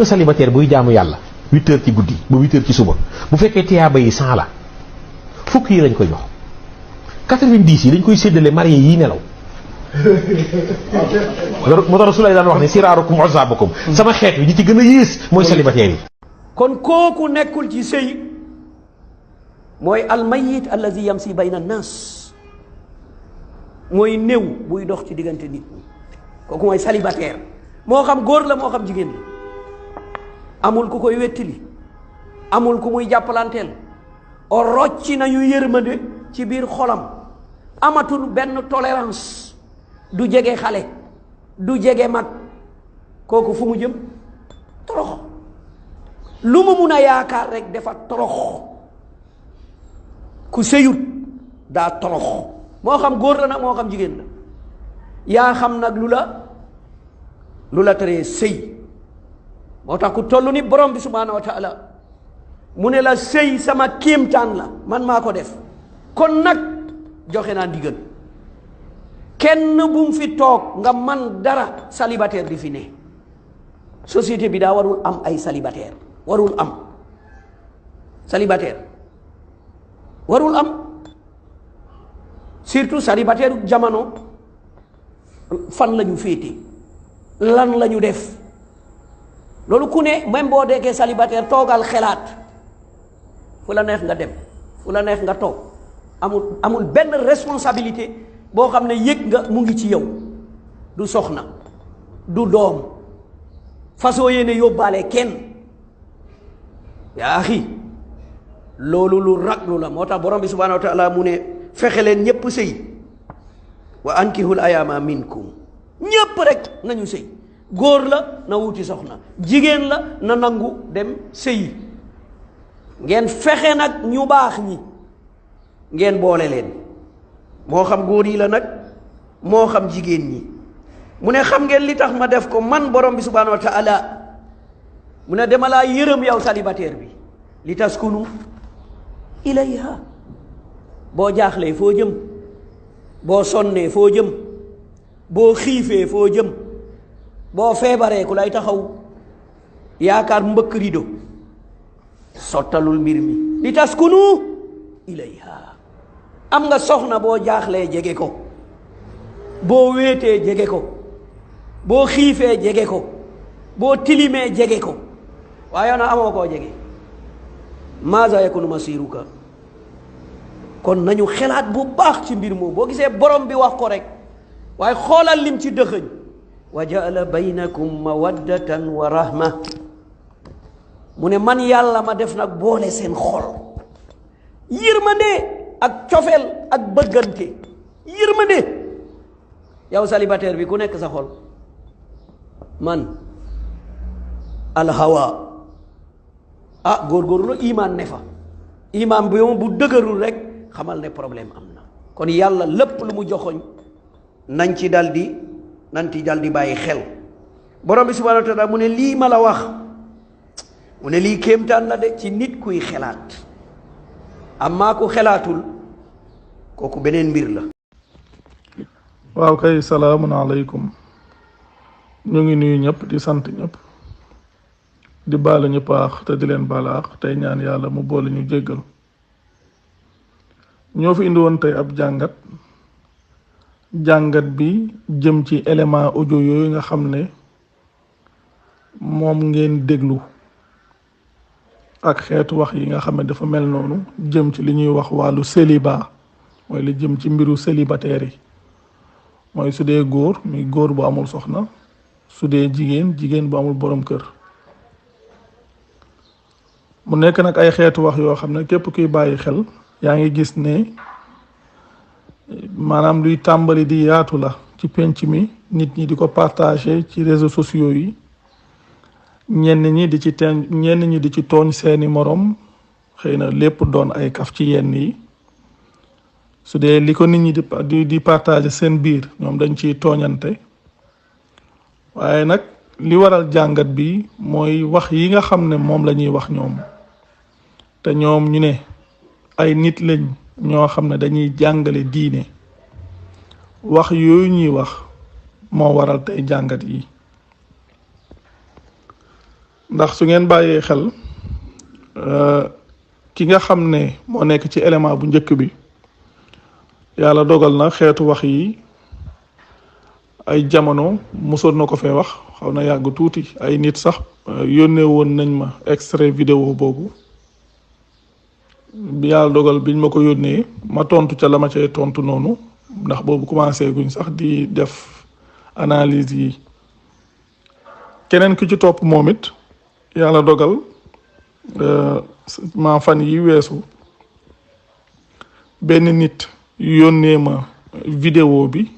célibataire buy jaamu yàlla 8 heures ci guddi ba 8 heures ci suba bu fekkee tiyaaba yi 100 la fukk yi lañ koy jox 90 yi dañ koy séddale marié yi nelaw. moo tax Rasulullah daan wax ne siraarukum uzaabukum sama xeet wi ñi ci gën a yées mooy célibataire yi. kon kooku nekkul ci sëy mooy almayit allazi yamsi bayna annas mooy néew buy dox ci diggante nit ñi kooku mooy célibataire moo xam góor la moo xam jigéen la amul ku koy wettili amul ku muy jàppalanteel o rocci nañu yërmande ci biir xolam amatul benn tolérance du jege xale du jege mag kooku fu mu jëm torox lu mu mun a yaakaar rek dafa torox ku sëyut daa torox moo xam góor la nag moo xam jigéen la yaa xam nag lu la teree sëy moo tax ku toll ni borom bi subhaanahu wa taala mu ne la sëy sama kéemtaan la man maa ko def kon nag joxe naa ndigal kenn bu mu fi toog nga man dara célibataire di fi ne société bi daa warul am ay célibataire warul am célibataire warul am surtout célibataire jamono fan la ñu féete lan la ñu def loolu ku ne même boo deekee célibataire toogal xelaat fu la neex nga dem fu la neex nga toog amul benn responsabilité boo xam ne yëg nga mu ngi ci yow du soxna du doom façon yéene yóbbaale kenn yaa axi loolu lu raglu la moo tax borom bi subhanahu wa taala mu ne fexe leen ñépp sëy wa ankihul ayama minkum ñépp rek nañu sëy góor la na wuti soxna jigéen la na nangu dem sëyi ngeen fexe nag ñu baax ñi ngeen boole leen moo xam góor yi la nag moo xam jigéen ñi mu ne xam ngeen li tax ma def ko man borom bi subhanahu wa taala mu ne dama laa yërëm yow célibataire bi li taskunu ilayha boo jaaxlee foo jëm boo sonnee foo jëm boo xiifee foo jëm boo feebaree ku lay taxaw yaakaar mbëkk rido sottalul mbir mi li taskunu ilayha am nga soxna boo jaaxlee jege ko boo wéetee jege ko boo xiifee jege ko boo tilimee jege ko waaye na amoo koo jege maaza yakunu masiruka kon nañu xelaat bu baax ci mbir moom boo gisee borom bi wax ko rek waaye xoolal lim ci dëxëñ wa jaala baynakum mawaddatan wa rahma mu ne man yàlla ma def nag boole seen xol yërmande ak cofeel ak bëggante yërmande yow célibataire bi ku nekk sa xol man alhawa góorgóorlu imaan ne fa imaan bi moom bu dëgërul rek xamal ne problème am na kon yàlla lépp lu mu joxoñ nañ ci daldi bàyyi xel borom bi subhanahu wa taala mu ne lii ma la wax mu ne lii kéemtaan la de ci nit kuy xelaat amaa ku xelaatul kooku beneen mbir la. waaw kay salaamun aleykum ñu ngi nuyu ñëpp di sant ñëpp di baalu ñëpp aax te di leen baala aax tey ñaan yàlla mu boole ñu jéggal ñoo fi indi woon tey ab jàngat bi jëm ci élément audio yooyu nga xam ne moom ngeen déglu ak xeetu wax yi nga xam ne dafa mel noonu jëm ci li ñuy wax wàllu célibat mooy li jëm ci mbiru célibataire yi mooy su dee góor muy góor bu amul soxna su dee jigéen bu amul borom kër mu nekk nag ay xeetu wax yoo xam ne képp kuy bàyyi xel yaa ngi gis ne maanaam luy tàmbali di yaatu la ci penc mi nit ñi di ko partager ci réseaux sociaux yi ñenn ñi di ci tooñ seeni morom xëy na lépp doon ay kaf ci yenn yi su dee li ko nit ñi di partager seen biir ñoom dañ ciy tooñante waaye nag li waral jàngat bi mooy wax yi nga xam ne moom la ñuy wax ñoom te ñoom ñu ne ay nit lañ ñoo xam ne dañuy jàngale diine wax yooyu ñuy wax moo waral tey jàngat yi ndax su ngeen bàyyee xel ki nga xam ne moo nekk ci élément bu njëkk bi yàlla dogal na xeetu wax yi ay jamono mosoon na ko fee wax xaw na yàgg tuuti ay nit sax yónnee woon nañ ma extrait vidéo boobu bi yàlla dogal biñ ma ko yónnee ma tontu ca la ma cay tontu noonu ndax boobu commencé guñ sax di def analyse yi keneen ki ci topp moom it yàlla dogal ma fan yi weesu benn nit yónnee ma vidéo bi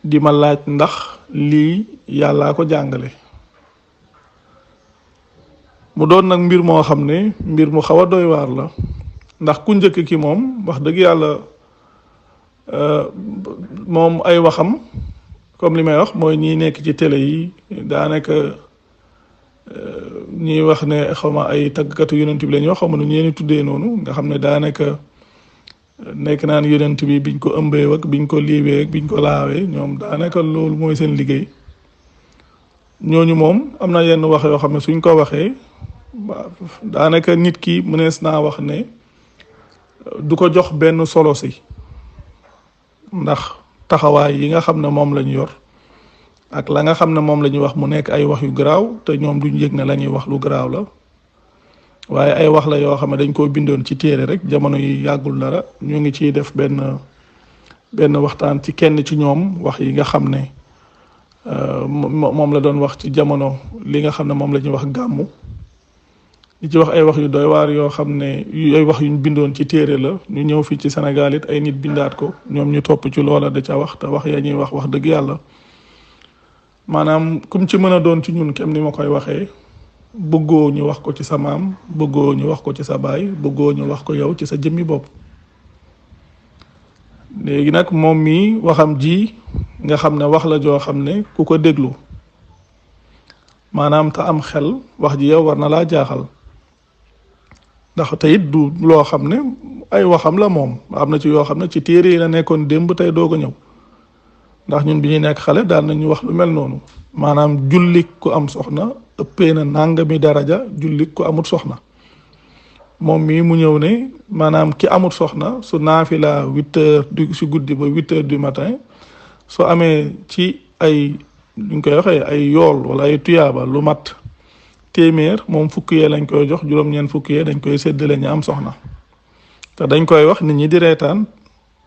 di ma laaj ndax lii yàllaa ko jàngale mu doon nag mbir moo xam ne mbir mu xaw a doy waar la ndax ku njëkk ki moom wax dëgg yàlla moom ay waxam comme li may wax mooy ñi nekk ci télé yi daanaka ñuy wax ne xawma ay tàggkatu yonent bi la ñuy wax xawma nu ñeeni tuddee noonu nga xam ne daanaka nekk naan yonent bi biñ ko ëmbee ak biñ ko liibee ak biñ ko laawee ñoom daanaka loolu mooy seen liggéey ñooñu moom am na yenn wax yoo xam ne suñ ko waxee daanaka nit ki mënees naa wax ne du ko jox benn solo si ndax taxawaay yi nga xam ne moom lañu yor ak la nga xam ne moom la ñuy wax mu nekk ay wax yu garaaw te ñoom duñ yëg ne la ñuy wax lu garaaw la waaye ay wax la yoo xam ne dañ koo bindoon ci téere rek jamono yi yàggul dara ñu ngi ciy def benn waxtaan ci kenn ci ñoom wax yi nga xam ne moom la doon wax ci jamono li nga xam ne moom la ñuy wax gàmmu di ci wax ay wax yu doy waar yoo xam ne ay wax yuñ bindoon ci téere la ñu ñëw fii ci Sénégal it ay nit bindaat ko ñoom ñu topp ci loola da ca wax te wax ya ñuy wax dëgg yàlla maanaam kum ci mën a doon ci ñun kem ni ma koy waxee bëggoo ñu wax ko ci sa maam bëggoo ñu wax ko ci sa baay bëggoo ñu wax ko yow ci sa jëmmi bopp léegi nag moom mii waxam ji nga xam ne wax la joo xam ne ku ko déglu maanaam te am xel wax ji yow war na laa jaaxal ndax te it du loo xam ne ay waxam la moom am na ci yoo xam ne ci téere yi la nekkoon démb tey doog a ñëw ndax ñun bi ñuy nekk xale daan nañu wax lu mel noonu maanaam jullik ku am soxna ëppee na nangami daraja jullik ku amut soxna moom mii mu ñëw ne maanaam ki amut soxna su naafila 8 heures du si guddi ba 8 heures du matin su amee ci ay luñ koy waxee ay yool wala ay tuyaaba lu mat téeméer moom fukki yee lañ koy jox juróom-ñeent fukki yee dañ koy séddale ñi am soxna te dañ koy wax nit ñi di reetaan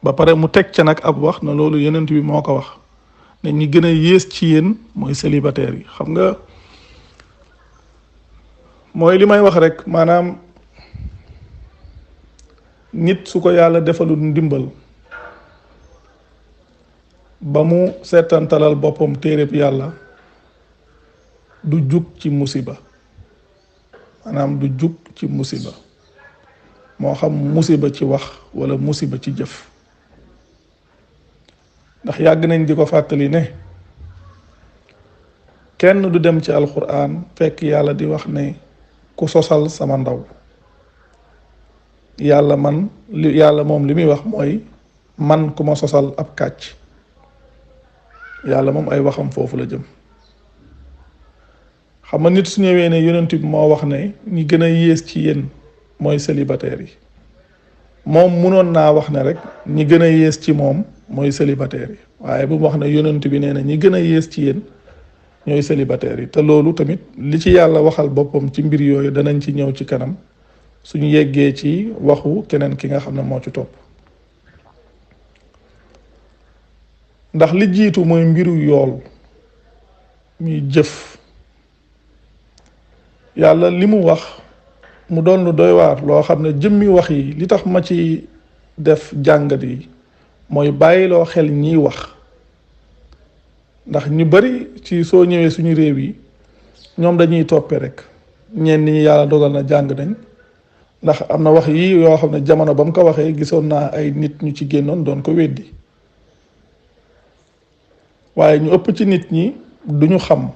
ba pare mu teg ca nag ab wax na loolu yonent bi moo ko wax ne ñi gën a yées ci yéen mooy célibataire yi xam nga mooy li may wax rek maanaam nit su ko yàlla defalul ndimbal ba mu seetantalal boppam téereb yàlla du jug ci musiba maanaam du jug ci musiba moo xam musiba ci wax wala musiba ci jëf ndax yàgg nañ di ko fàttali ne kenn du dem ci alquran fekk yàlla di wax ne ku sosal sama ndaw yàlla moom li muy wax mooy man ku ma sosal ab kàcc yàlla moom ay waxam foofu la jëm xam nga nit su ñëwee ne yonent bi moo wax ne ñi gën a yées ci yéen mooy célibataire yi moom munoon naa wax ne rek ñi gën a yées ci moom mooy célibataire yi waaye bu mu wax ne yonent bi nee na ñi gën a yées ci yéen ñooy célibataire yi te loolu tamit li ci yàlla waxal boppam ci mbir yooyu danañ ci ñëw ci kanam suñu yeggee ci waxu keneen ki nga xam ne moo ci topp ndax li jiitu mooy mbiru yool muy jëf yàlla li mu wax mu doon lu doy waar loo xam ne jëmmi wax yi li tax ma ci def jàngat yi mooy bàyyiloo xel ñiy wax ndax ñu bari ci soo ñëwee suñu réew yi ñoom dañuy toppe rek ñenn ñi yàlla dogal na jàng nañ ndax am na wax yi yoo xam ne jamono ba mu ko waxee gisoon naa ay nit ñu ci génnoon doon ko weddi waaye ñu ëpp ci nit ñi duñu xam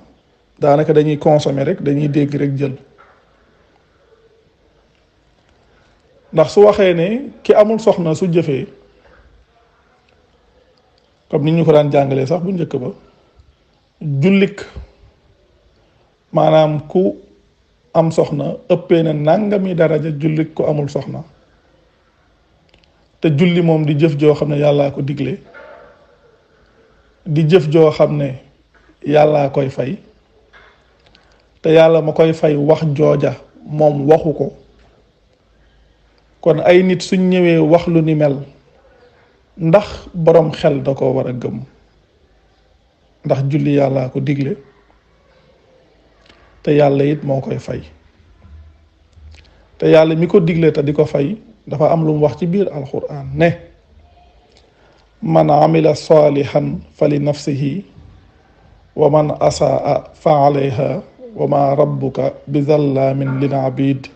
daanaka dañuy consommer rek dañuy dégg rek jël ndax su waxee ne ki amul soxna su jëfee comme ni ñu ko daan jàngalee sax bu njëkk ba jullik maanaam ku am soxna ëppee na nangami daraja julli ko amul soxna te julli moom di jëf joo xam ne yàllaa ko digle di jëf joo xam ne yàllaa koy fay te yàlla ma koy fay wax jooja moom waxu ko. kon ay nit suñ ñëwee wax lu ni mel ndax boroom xel da ko war a gëm ndax julli yàllaa ko digle te yàlla it moo koy fay te yàlla mi ko digle te di ko fay dafa am lu mu wax ci biir alquran ne man amila salihan fa li nafsihi wa man asaa fa alayha wa ma rabbuka bi zallamin lil abid.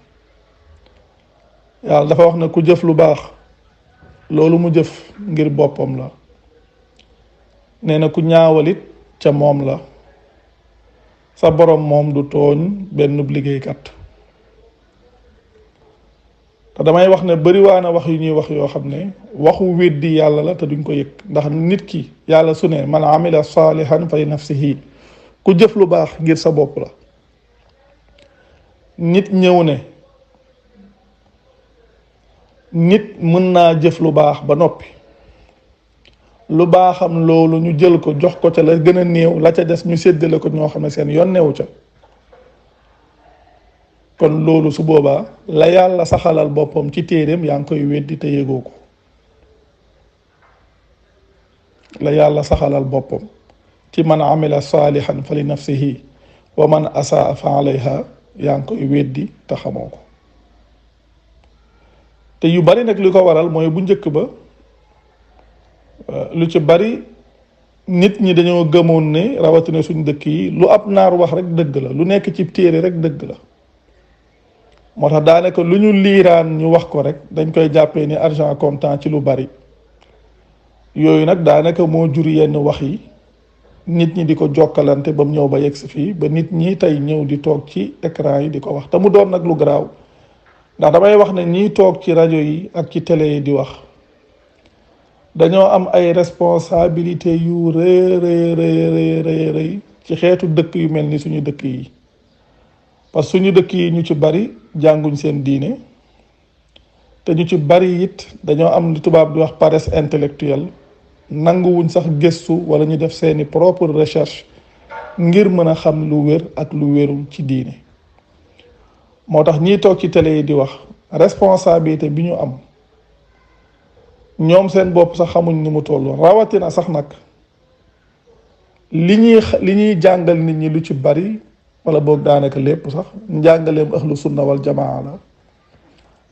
yàlla dafa wax ne ku jëf lu baax loolu mu jëf ngir boppam la nee na ku ñaawalit ca moom la sa borom moom du tooñ benn liggéeykat. te damay wax ne bariwaana wax yu ñuy wax yoo xam ne waxu weddi yàlla la te duñ ko yëg ndax nit ki yàlla su ne man amila salihan fa li nafsihi ku jëf lu baax ngir sa bopp la. nit ñëw ne nit mën naa jëf lu baax ba noppi lu baaxam loolu ñu jël ko jox ko ca la gën a néew la ca des ñu séddale ko ñoo xam ne seen yoon neewu ca. kon loolu su boobaa la yàlla saxalal boppam ci téeréem yaa ngi koy weddi te yégoo ko. la yàlla saxalal boppam ci man amila salihan fa li nafsihi wa man asaa fa alayha yaa ngi koy weddi te xamoo ko. te yu bari nag li ko waral mooy bu njëkk ba lu ci bari nit ñi dañoo gëmoon ne rawatina suñ dëkk yi lu ab naar wax rek dëgg la lu nekk ci téere rek dëgg la. moo tax daanaka lu ñu liiraan ñu wax ko rek dañ koy jàppee ni argent comptant ci lu bari yooyu nag daanaka moo jur yenn wax yi nit ñi di ko jokkalante ba mu ñëw ba yegg si fii ba nit ñi tey ñëw di toog ci écran yi di ko wax te mu doon nag lu garaaw ndax damay wax ne ñiy toog ci rajo yi ak ci télé yi di wax dañoo am ay responsabilité yu rëy ci xeetu dëkk yu mel ni suñu dëkk yi. parce que suñu dëkk yi ñu ci bari jànguñ seen diine te ñu ci bari it dañoo am li tubaab di wax paresse intellectuelle nanguwuñ sax gëstu wala ñu def seeni propre recherche ngir mën a xam lu wér ak lu wérul ci diine. moo tax ñiy toog ci télé yi di wax responsabilité bi ñu am ñoom seen bopp sax xamuñ ni mu toll rawatina sax nag li ñuy jàngal nit ñi lu ci bari. wala boog daanaka lépp sax njàngaleem ahlu sunna wal jamaa la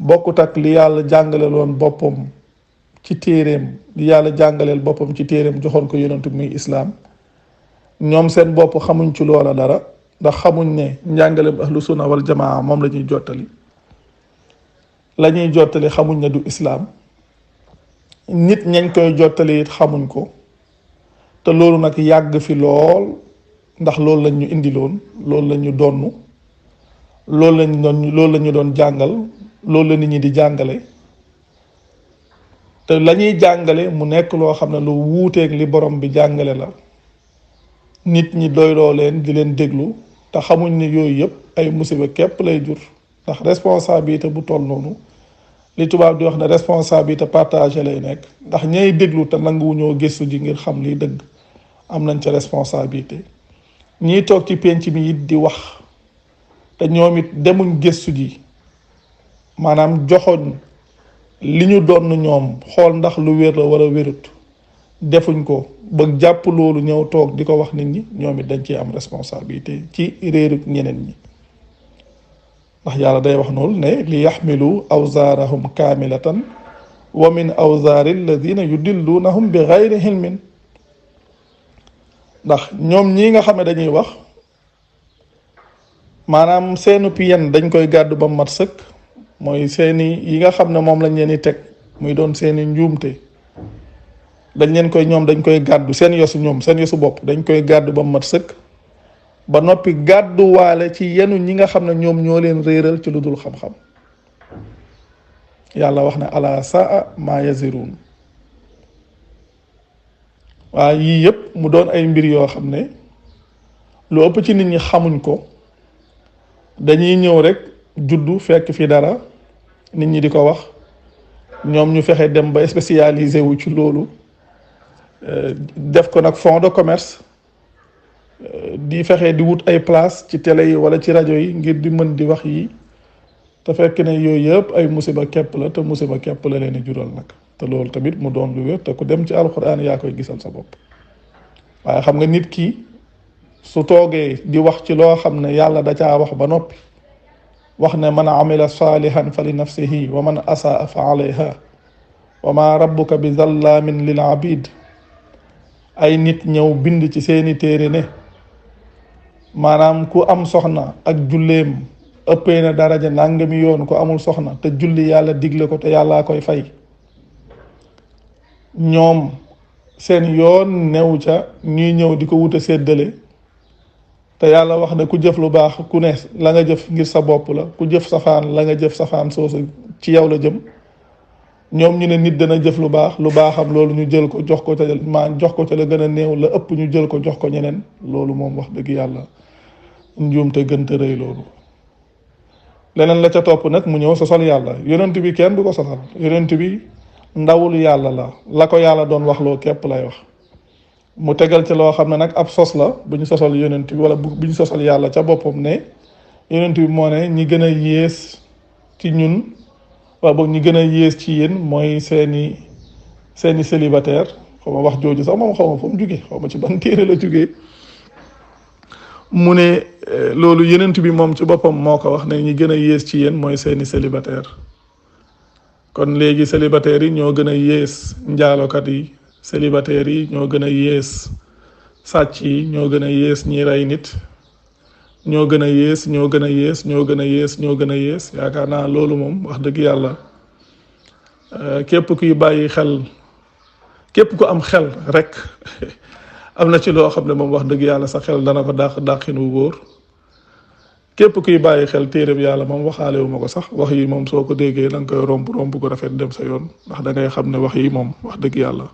bokkut ak li yàlla jàngaleeloon boppam ci téeréem li yàlla jàngaleel boppam ci téeréem joxoon ko yonentu muy islaam ñoom seen bopp xamuñ ci loola dara ndax xamuñ ne njàngaleem ahlu sunna wal jamaa moom la ñuy jottali xamuñ ne du islaam nit ñañ koy jottali it xamuñ ko te loolu nag yàgg fi lool. ndax loolu lañ ñu indiloon loolu lañ ñu donn loolu la ñu doon jàngal loolu la nit ñi di jàngale te la ñuy jàngale mu nekk loo xam ne lu wuuteeg li borom bi jàngale la nit ñi doyloo leen di leen déglu te xamuñ ne yooyu yëpp ay musiba képp lay jur ndax responsabilité bu toll noonu li tubaab di wax ne responsabilité partagée lay nekk ndax ñay déglu te nanguwuñoo gëstu ji ngir xam liy dëgg am nañ ca responsabilité. ñiy toog ci penc mi it di wax te ñoom it demuñ gëstu ji maanaam joxoñ li ñu doon ñoom xool ndax lu wér la wala wérut defuñ ko ba jàpp loolu ñëw toog di ko wax nit ñi ñoom it dañ cee am responsabilité ci réeruk ñeneen ñi ndax yàlla day wax noonu ne li yaxmilu awzaarahum kaamilatan wa min awzaari alladina yudillunahum bi gayri hilmin ndax ñoom ñii nga xam ne dañuy wax maanaam seenu piyen dañ koy gàddu ba mat sëkk mooy seeni yi nga xam ne moom lañ leen di teg muy doon seeni njuumte dañ koy gàddu seen yosu bopp dañ koy gàddu ba mat sëkk ba noppi gàdduwaale ci yenu ñi nga xam ne ñoom ñoo leen réeral ci lu dul xam-xam yàlla wax ne ala saa ma yazirun waaye yii yëpp mu doon ay mbir yoo xam ne lu ëpp ci nit ñi xamuñ ko dañuy ñëw rek juddu fekk fi dara nit ñi di ko wax ñoom ñu fexe dem ba spécialisé wu ci loolu def ko nag fond de commerce di fexe di wut ay place ci télé yi wala ci rajo yi ngir di mën di wax yi te fekk ne yooyu yëpp ay musiba képp la te musiba képp la leen di jural nag te loolu tamit mu doon lu wér te ku dem ci alxuraan yaa koy gisal sa bopp waaye xam nga nit ki su toogee di wax ci loo xam ne yàlla da caa wax ba noppi wax ne man amila salihan fa li nafsihi wa man asaa fa alayha wa ma rabbuka bi zallamin lil abid ay nit ñëw bind ci seeni téere ne maanaam ku am soxna ak julleem ëppee na daraja nangami yoon ku amul soxna te julli yàlla digle ko te yàllaa koy fay ñoom seen yoon new ca ñuy ñëw di ko wute séddale te yàlla wax ne ku jëf lu baax ku ne la nga jëf ngir sa bopp la ku jëf safaan la nga jëf safaan soosu ci yow la jëm ñoom ñu ne nit dana jëf lu baaxam loolu ñu jël ko jox ko ca jox ko ca la gën a néew la ëpp ñu jël ko jox ko ñeneen loolu moom wax dëgg yàlla njuumte gënte rëy loolu leneen la ca topp nag mu ñëw sosal yàlla yonent bi kenn du ko sosal yonent bi ndawul yàlla la ko yàlla doon wax loo képp lay wax mu tegal ci loo xam ne nag ab sos la bu ñu sosal yonent bi wala bu ñu sosal yàlla ca boppam ne yonent bi moo ne ñi gën a yées ci ñun wala boog ñi gën a yées ci yéen mooy seeni célibataire xaw ma wax jooju sax moom xaw ma fa mu jugee xaw ma ci ban téere la jugee mu ne loolu yonent bi moom ci boppam moo ko wax ne ñi gën a yées ci yéen mooy seeni célibataire kon léegi célibataires yi ñoo gën a yées njaalokat yi célibataires yi ñoo gën a yées sàcc yi ñoo gën a yées ñi rey nit ñoo gën a yées ñoo gën a yées ñoo gën a yées ñoo gën a yées yaakaar naa loolu moom wax dëgg yàlla képp kuy bàyyi xel képp ku am xel rek am na ci loo xam ne moom wax dëgg yàlla sa xel dana ko dàqin wu wóor képp kuy bàyyi xel téere bi yàlla moom waxaale wu ma ko sax wax yi moom soo ko déggee da nga koy romb ko rafet dem sa yoon ndax da ngay xam ne wax yi moom wax dëgg yàlla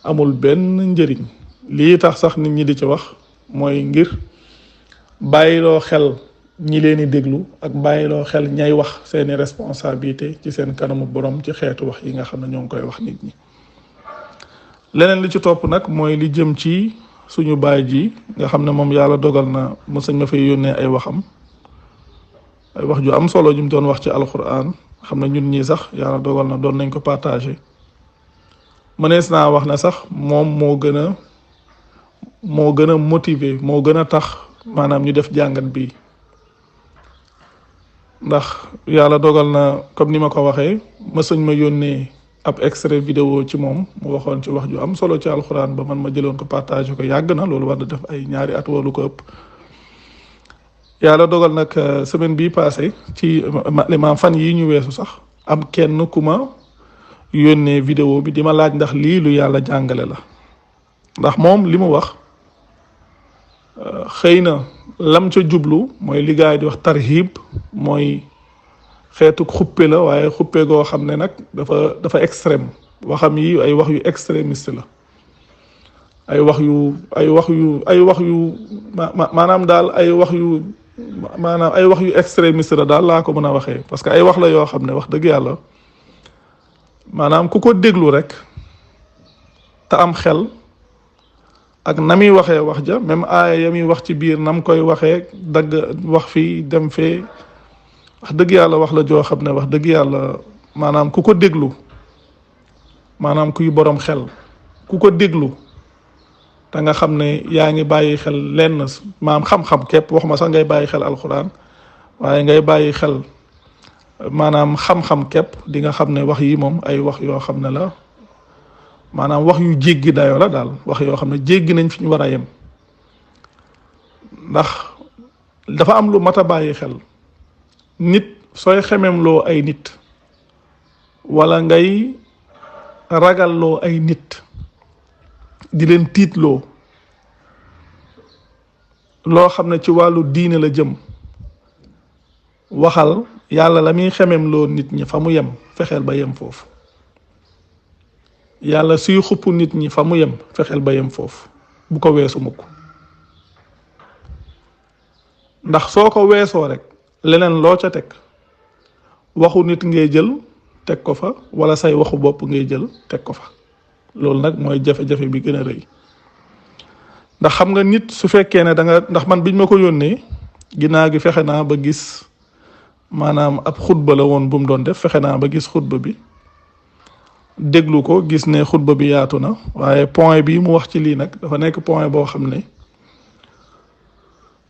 amul benn njëriñ lii tax sax nit ñi di ci wax mooy ngir bàyyiloo xel ñi leen di déglu ak bàyyiloo xel ñay wax seeni responsabilité ci seen kanamu borom ci xeetu wax yi nga xam ne ñoo ngi koy wax nit ñi. leneen li ci topp nag mooy li jëm ci suñu baay ji nga xam ne moom yàlla dogal na mu sañ ma fay yónnee ay waxam ay wax ju am solo ju mu doon wax ci alquran xam ne ñun ñii sax yàlla dogal na doon nañ ko partagé mënees naa wax ne sax moom moo gën a motivé moo gën a tax maanaam ñu def jàngat bi ndax yàlla dogal na comme ni ma ko waxee ma sañ ma yónnee ab extrait vidéo ci moom mu waxoon ci wax ju am solo ci alxuraan ba man ma jëloon ko partagé ko yàgg na loolu war na def ay ñaari at wala ko ëpp yàlla dogal nag semaine bii passé ci ma fan yi ñu weesu sax am kenn ku ma yónnee vidéo bi di ma laaj ndax lii lu yàlla jàngale la ndax moom li mu wax xëy na lam ca jublu mooy li gaay di wax tarhib mooy xeetu xuppe la waaye xuppe goo xam ne nag dafa extrême waxam yi ay wax yu extrémiste la maanaam daal ay wax yu extrémiste la daal laa ko mën a waxee parce que ay wax la yoo xam ne wax dëgg yàlla maanaam ku ko déglu rek te am xel ak na muy waxee wax ja même aaya ya muy wax ci biir nam koy waxee dagg wax fii dem fee wax dëgg yàlla wax la joo xam ne wax dëgg yàlla maanaam ku ko déglu maanaam kuy borom xel ku ko déglu te nga xam ne yaa ngi bàyyi xel lenn maanaam xam-xam képp wax ma sax ngay bàyyi xel alxuraan waaye ngay bàyyi xel maanaam xam-xam képp di nga xam ne wax yi moom ay wax yoo xam ne la maanaam wax yu jéggi dayo la daal wax yoo xam ne jéggi nañ fi ñu war a yem ndax dafa am lu mat a bàyyi xel nit sooy xememloo ay nit wala ngay ragalloo ay nit di leen tiitloo loo xam ne ci wàllu diine la jëm waxal yàlla la muy xememloo nit ñi fa mu yem fexeel ba yem foofu yàlla suy xupp nit ñi fa mu yem fexeel ba yem foofu bu ko weesu mukk ndax soo ko weesoo rek leneen loo ca teg waxu nit ngay jël teg ko fa wala say waxu bopp ngay jël teg ko fa loolu nag mooy jafe-jafe bi gën a rëy ndax xam nga nit su fekkee ne da nga ndax man biñ ma ko yónnee ginnaaw gi fexe naa ba gis maanaam ab xutba la woon bu mu doon def fexe naa ba gis xutba bi déglu ko gis ne xutba bi yaatu na waaye point bi mu wax ci lii nag dafa nekk point boo xam ne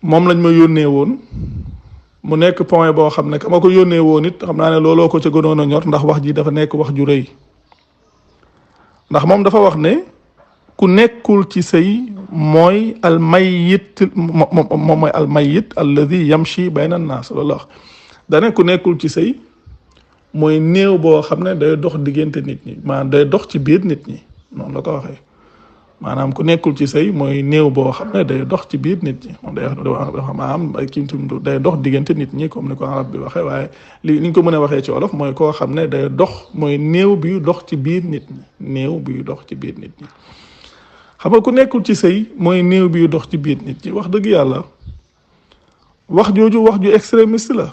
moom lañ ma yónnee woon mu nekk point boo xam ne ka ma ko yónnee woon it xam naa ne looloo ko ca gënoon a ñor ndax wax ji dafa nekk wax ju rëy ndax moom dafa wax ne ku nekkul ci sëy mooy almayit moom mooy almayit alladi yamshi bayna annaas loolu wax dane ku nekkul ci sëy mooy néew boo xam ne day dox diggante nit ñi maanaam day dox ci biir nit ñi noonu la ko waxee maanaam ku nekkul ci sëy mooy néew boo xam ne day dox ci biir nit ñi moom day maanaam day dox diggante nit ñi comme ni ko arab bi waxee waaye li ñu ko mën a waxee ci wolof mooy koo xam ne day dox mooy néew bi dox ci biir nit ñi néew bi dox ci biir nit ñi xam nga ku nekkul ci sëy mooy néew bi dox ci biir nit ñi wax dëgg yàlla wax jooju wax ju extrémiste la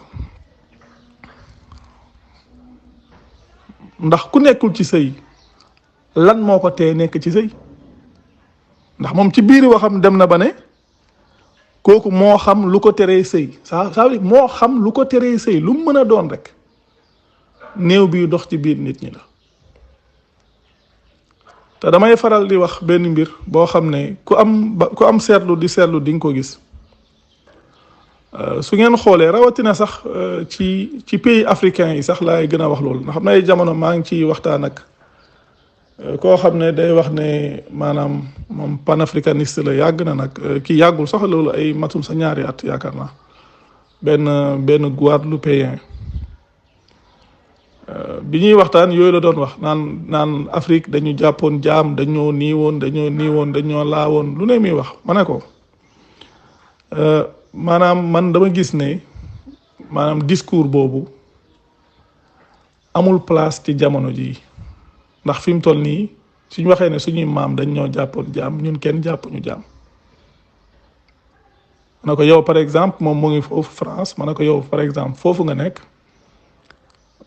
ndax ku nekkul ci sëy lan moo ko tee nekk ci sëy ndax moom ci biir waxam dem na ba ne kooku moo xam lu ko teree sëy ça veut dire moo xam lu ko teree sëy lu mu mën a doon rek néew bi dox ci biir nit ñi la te damay faral di wax benn mbir boo xam ne ku am seetlu di seetlu di nga ko gis su ngeen xoolee rawatina sax ci pays africains yi sax laay gën a wax loolu ndax xam na ay jamono maa ngi ciy waxtaan ak koo xam ne day wax ne maanaam moom panafricaniste la yàgg na nag kii yàggul sax loolu ay matul sa ñaari at yaakaar naa benn Guadeloupéen bi ñuy waxtaan yooyu la doon wax naan Afrique dañu jàppoon jaam dañoo nii woon dañoo laawoon lu ne muy wax ma ne ko maanaam man dama gis ne maanaam discours boobu amul place ci jamono jii ndax fi mu toll nii suñ waxee ne suñuy maam dañ ñoo jàppoon jaam ñun kenn jàppuñu jaam ma ne ko yow par exemple moom mu ngi foofu France ma ne ko yow par exemple foofu nga nekk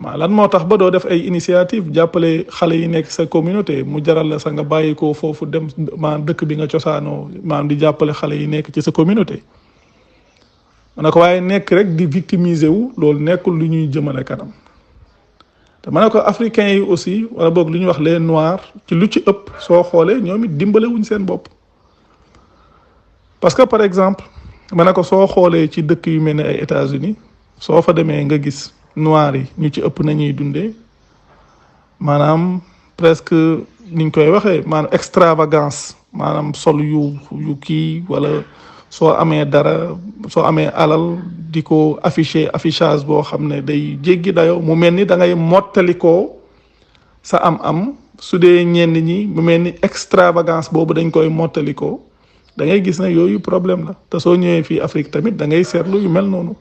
lan moo tax ba doo def ay initiative jàppale xale yi nekk sa communauté mu jaral la sa nga bàyyi ko foofu dem maanaam dëkk bi nga cosaanoo maanaam di jàppale xale yi nekk ci sa communauté ma ne ko waaye nekk rek di victimiser wu loolu nekkul lu ñuy jëmale kanam te ma ne ko africains yi aussi wala boog lu ñuy wax les noirs ci lu ci ëpp soo xoolee ñoom it dimbale wuñ seen bopp parce que par exemple ma ne ko soo xoolee ci dëkk yu mel ne ay États-Unis soo fa demee nga gis noirs yi ñu ci ëpp nañuy dundee maanaam presque niñ koy waxee maanaam extravagance maanaam sol yu kii wala soo amee dara soo amee alal di ko affichage boo xam ne day jéggi dayo mu mel ni da ngay mottalikoo sa am su dee ñenn ñi mu mel ni extravagance boobu dañ koy mottalikoo da ngay gis ne yooyu problème la te soo ñëwee fii Afrique tamit da ngay seetlu yu mel noonu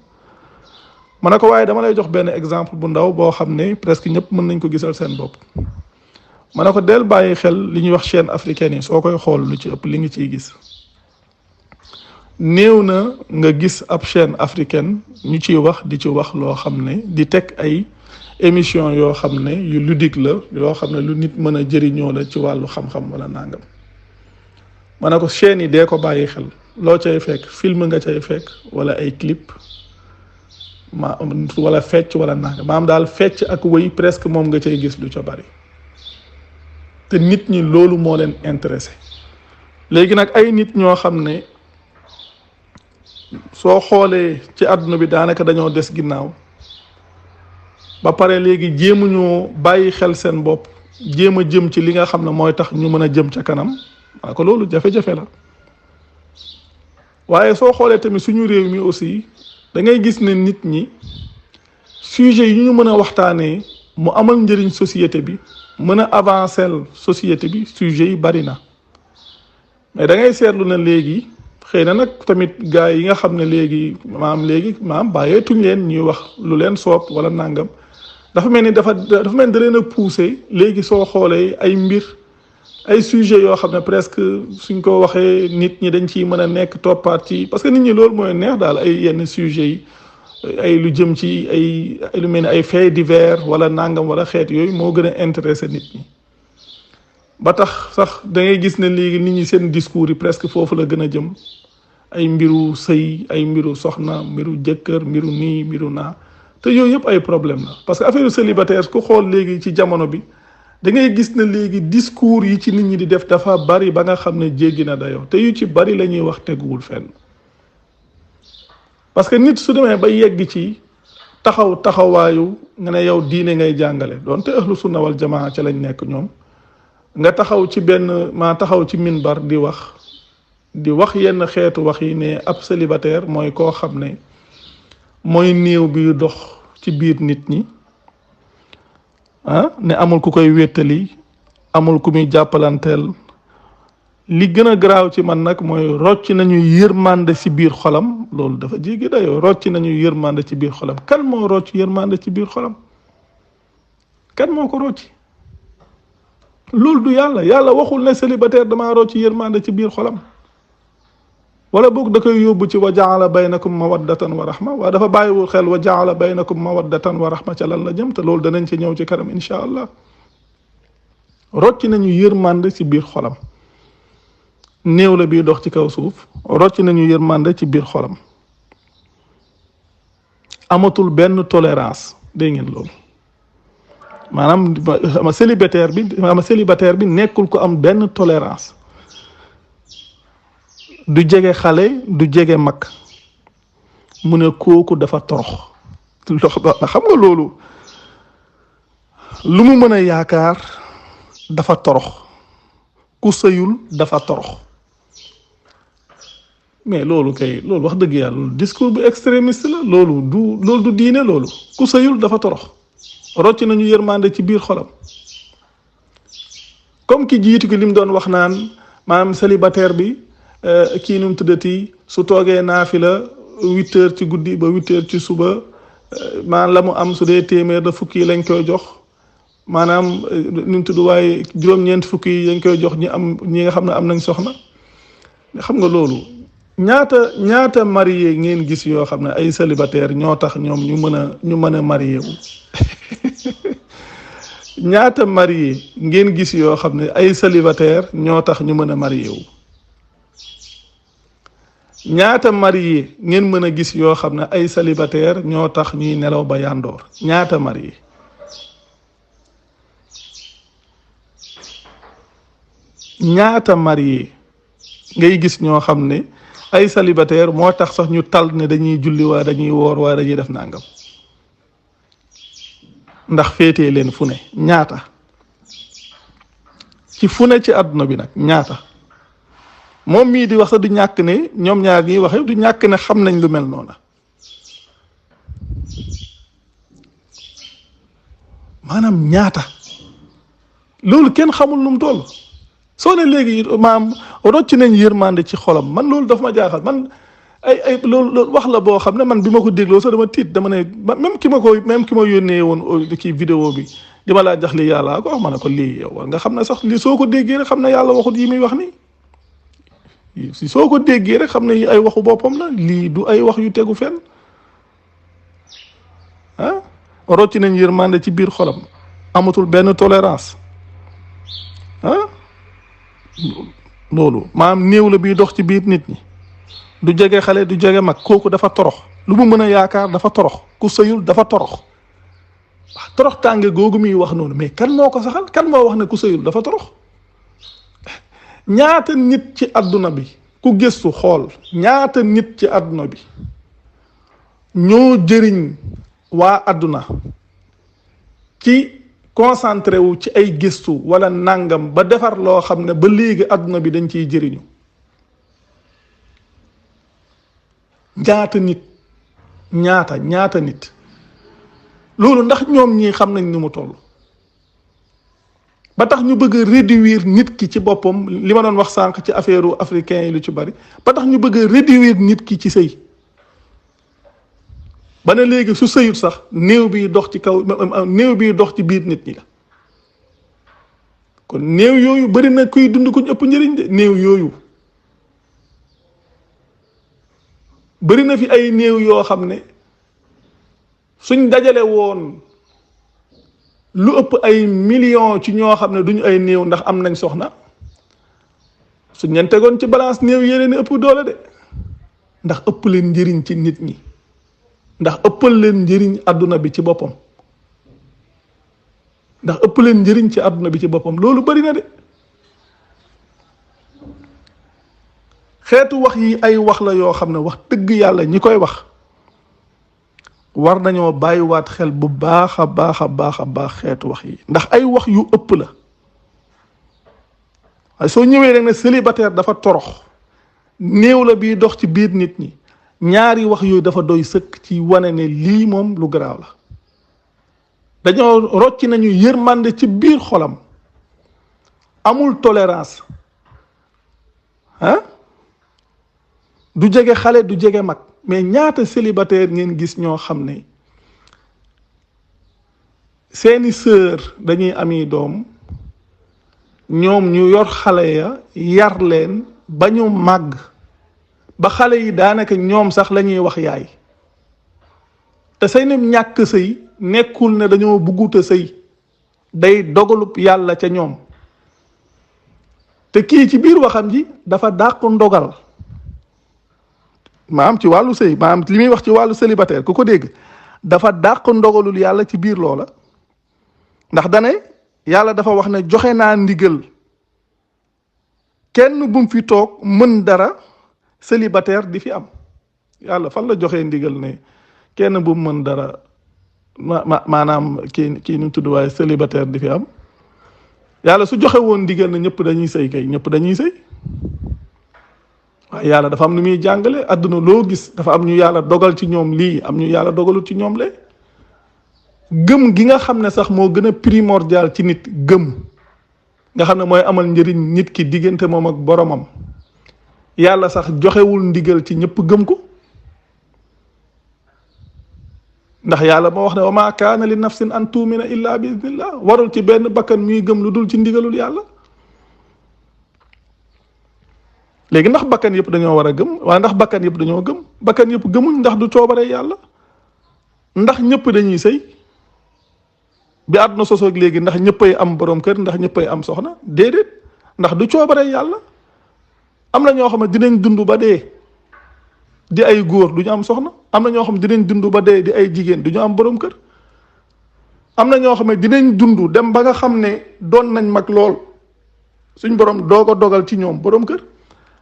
ma ne ko waaye dama lay jox benn exemple bu ndaw boo xam ne presque ñëpp mën nañ ko gisal seen bopp ma ne ko del bàyyi xel li ñuy wax chaîne africaine yi soo koy xool lu ci ëpp li nga ciy gis néew na nga gis ab chaîne africaine ñu ciy wax di ci wax loo xam ne di teg ay émission yoo xam ne yu ludique la yoo xam ne lu nit mën a jëriñoo la ci wàllu xam-xam wala nangam ma ne ko chaîne yi dee ko bàyyi xel loo cay fekk film nga cay fekk wala ay clip wala fecc wala nangam maam daal fecc ak wëy presque moom nga cay gis lu ca bari te nit ñi loolu moo leen intéressé léegi nag ay nit ñoo xam ne soo xoolee ci àdduna bi daanaka dañoo des ginnaaw ba pare léegi jéemuñoo bàyyi xel seen bopp jéem a jëm ci li nga xam ne mooy tax ñu mën a jëm ca kanam waa ko loolu jafe-jafe la waaye soo xoolee tamit suñu réew mi aussi da ngay gis ne nit ñi sujet yi ñu mën a waxtaanee mu amal njëriñ société bi mën a avancer société bi sujet yi bari na mais da ngay seetlu na léegi xëy na nag tamit gars yi nga xam ne léegi maam bàyyeetuñ leen ñuy wax lu leen soob wala nangam dafa mel ni dafa mel ni da leen a poussé léegi soo xoolee ay mbir ay sujet yoo xam ne presque suñ ko waxee nit ñi dañ ciy mën a nekk toppaat ci parce que nit ñi loolu mooy neex daal ay yenn sujet yi ay lu jëm ci ay lu mel ni ay faits divers wala nangam wala xeet yooyu moo gën a intéressé nit ñi ba tax sax da ngay gis ne léegi nit ñi seen discours yi presque foofu la gën a jëm ay mbiru sëy ay mbiru soxna mbiru jëkkër mbiru nii mbiru naa te yooyu yëpp ay problème la parce que affaire célibataire ku xool léegi ci jamono bi da ngay gis ne léegi discours yi ci nit ñi di def dafa bari ba nga xam ne jéggi na dayoo te yu ci bari la ñuy wax teguwul fenn parce que nit su demee ba yegg ci taxawaayu nga ne yow diine ngay jàngale doonte ahlu sunna wal jamaa ca lañ nekk ñoom nga taxaw ci taxaw ci minbar di wax yenn xeetu wax yi ne ab célibataire mooy koo xam ne mooy néew bi dox ci biir nit ñi ne amul ku koy wéttali amul ku muy jàppalanteel li gën a garaaw ci man nag mooy rocc nañu yërmande ci biir xolam loolu dafa jéggi dayoo rocc nañu yërmande ci biir xolam kan moo rocc yërmande ci biir xolam kan moo ko rocci loolu du yàlla waxul ne célibataire damaa rocc yërmande ci biir xolam wala boog da koy yóbbu ci wa jaala baynakum mawaddatan wa rahma waaye dafa bàyyiwul xel wa jaala baynakum mawaddatan wa rahma ca lan la jëm te loolu danañ ci ñëw ci kanam insha allah rocc nañu yërmande ci biir xolam néew la bii dox ci kaw suuf rocc nañu yërmande ci biir xolam amatul benn tolérance dégg ngeen loolu maanaam célibataire bi nekkul ko am benn tolérance du jege xale du jege mag mu ne kooku dafa torox xam nga loolu lu mu mën a yaakaar dafa torox ku sëyul dafa torox mais loolu wax dëgg yàlla loolu discours bu extrémiste la loolu du diine loolu ku sëyul dafa torox rocc nañu yërmande ci biir xolam comme ki jiitu ki lim doon wax naan maanaam célibataire bi kii nu mu tuddati su toogee naafila 8 heures ci guddi ba 8 heures ci suba maanaam la mu am su dee téeméer da fukki lañ koy jox maanaam nu mu tudd waaye juróom-ñeent fukki yi lañ koy jox ñi nga xam ne am nañ soxna xam nga loolu ñaata marié ngeen gis yoo xam ne ay célibataire ñoo tax ñoom ñu mën a marié wu ñaata marié ngeen gis yoo xam ne ay célibataire ñoo tax ñu mën a marié wu ñaata marié ngeen mën a gis yoo xam ne ay célibataire ñoo tax ñuy nelaw ba yandoor ñaata marié ngay gis ñoo xam ne ay célibataire moo tax sax ñu tal ne dañuy julli waa dañuy woor waa dañuy def nangam ndax féetee leen fu ne ñaata ci fu ne ci àdduna bi nag ñaata moom mii di wax sax du ñàkk ne ñoom ñaar ñiy waxe du ñàkk ne xam nañ lu mel noona maanaam ñaata loolu kenn xamul nu mu toll soo ne léegi maam rocc nañ yërmande ci xolam man loolu dafa ma jaaxal man ay loolu wax la boo xam ne man bi ma ko dégloo sax dama tiit dama ne même ki ma yónnee woon kii vidéo bi di ma laa jax li yàlla ko wax ma ne ko lii yow war nga xam ne sax lii soo ko déggee rek xam ne yàlla waxut yi muy wax nii si soo ko déggee rek xam ne ay waxu boppam la lii du ay wax yu tegu fenn rocc nañ yërmande ci biir xolam amatul benn tolérance loolu maanaam néew la biy dox ci biir nit ñi du jege xale du jege mag kooku dafa torox lu mu mën a yaakaar dafa torox ku sëyul dafa torox torox tànge googu muy wax noonu mais kan moo ko saxal kan moo wax ne ku sëyul dafa torox ñaata nit ci àdduna bi ku gëstu xool ñaata nit ci àdduna bi ñoo jëriñ waa àdduna ci concentré wu ci ay gëstu wala nangam ba defar loo xam ne ba léegi àdduna bi dañ ciy jëriñu ñaata nit loolu ndax ñoom ñii xam nañ ni mu toll ba tax ñu bëgg a réduire nit ki ci boppam li ma doon wax sànq ci affaire africain yi lu ci bari ba tax ñu bëgg a réduire nit ki ci sëy ba ne léegi su sëyut sax néew bi dox ci kaw néew bi dox ci biir nit ñi la kon néew yooyu bari na kuy dund ku ëpp njëriñ de néew yooyu bari na fi ay néew yoo xam ne suñ dajale woon lu ëpp ay millions ci ñoo xam ne duñu ay néew ndax am nañ soxna suñ leen tegoon ci balance néew yéene ni ëpp doole de ndax ëpp leen njëriñ ci nit ñi ndax ëppal leen njëriñ àdduna bi ci boppam ndax ëpp leen njëriñ ci àdduna bi ci boppam loolu bari na de xeetu wax yi ay wax la yoo xam ne wax dëgg yàlla ñi koy wax war nañoo bàyyiwaat xel bu baax a baax a baax a baax xeetu wax yi ndax ay wax yu ëpp la waaye soo ñëwee rek ne célibataire dafa torox néew la bii dox ci biir nit ñi ñaari wax yooyu dafa doy sëkk ci wane ne lii moom lu garaaw la dañoo rocci nañu yërmande ci biir xolam amul tolérance du jege xale du jege mag mais ñaata célibataire ngeen gis ñoo xam ne seeni sœur dañuy ami doom ñoom ñu yor xale ya yar leen ba ñu màgg ba xale yi daanaka ñoom sax la ñuy wax yaay te seeni ñàkk sëy nekkul ne dañoo bugguta sëy day dogalub yàlla ca ñoom te kii ci biir waxam ji dafa dàq ndogal maam ci wàllu sëy maam li muy wax ci wàllu célibataire ku ko dégg dafa dàq ndogalul yàlla ci biir loola ndax dane yàlla dafa wax ne joxe naa ndigal kenn bu mu fi toog mën dara célibataire di fi am yàlla fan la joxee ndigal ne kenn bu mu mën dara maanaam kii nu tudd waaye célibataire di fi am yàlla su joxe woon ndigal ne ñëpp dañuy sëy kay ñëpp dañuy sëy waaye yàlla dafa am nu muy jàngale àdduna loo gis dafa am ñu yàlla dogal ci ñoom lii am ñu yàlla dogalul ci ñoom lee gëm gi nga xam ne sax moo gën a primordial ci nit gëm nga xam ne mooy amal njëriñ nit ki diggante moom ak boromam yàlla sax joxewul ndigal ci ñëpp gëm ko ndax yàlla moo wax ne wa ma kaana li nafsin an tuumina illa bi idnillah warul ci benn bakkan muy gëm lu dul ci ndigalul yàlla léegi ndax bakkan yëpp dañoo war a gëm waaye ndax bakkan yëpp dañoo gëm bakkan yëpp gëmuñ ndax du coobare yàlla ndax ñëpp dañuy sëy bi àdduna sosoog léegi ndax ñëppay am borom kër ndax ñëppay am soxna déedéet ndax du coobare yàlla am na ñoo xam ne dinañ dund ba dee di ay góor du ñu am soxna am na ñoo xam ne dinañ dund ba dee di ay jigéen du ñu am borom kër am na ñoo xam ne dinañ dund dem ba nga xam ne doon nañ mag lool suñ borom doo ko dogal ci ñoom borom kër